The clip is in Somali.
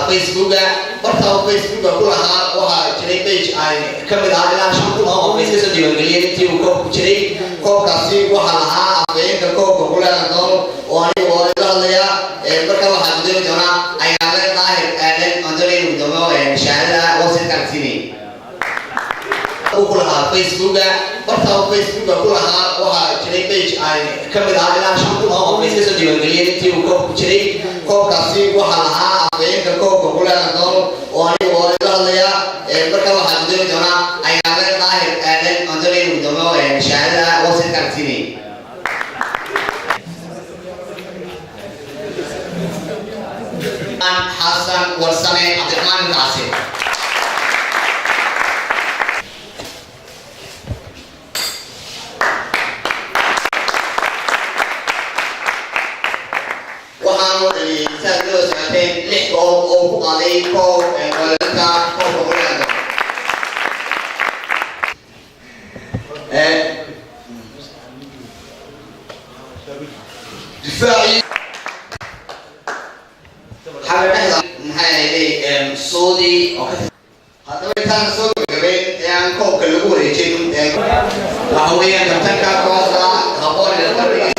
Facebooka, barta uu Facebooka ku lahaa waxaa jiray page ay ka mid ahaa ilaa 5,000 oo qof iska soo diiwaangeliyeen intii uu koobku jiray. Koobkaasi waxaa lahaa afhayeenka koobka Kuleelan Doon oo aniga oo ila hadlaya. Marka waxaa gudoomi doonaa Ayaale Daahir Aadan oon doonaya inuu gudoomo shahaadada website-ka la siinayay uu ku lahaa Facebooka. Barta uu Facebooka ku lahaa waxaa jiray page ay ka mid ahaa ilaa 5,000 oo qof iska soo diiwaangeliyeen intii uu koobku jiray. Koobkaasi waxaa lahaa afhayeenka koobka Kuleelan Doon oo aniga oo ila hadlaya. Marka waxaa gudoomi doonaa Ayaale Daahir Aadan oon doonaya inuu gudoomo shahaadada website-ka la siinayay. Xasan Warsame Cabdiraxmaan Mutacasi. Waxaanu dhaliyay, saad loo socoteen, lix goob oo ku qaaday koob goolinta koobka Kuleelan. Difaacii Xagga dhexda maxay ahayd Suudi oo ka Haddaba intaan soo gabagabayn ee aan koobka lagu wareejin, waxa weeyaan kabtanka kooxda Haboon ee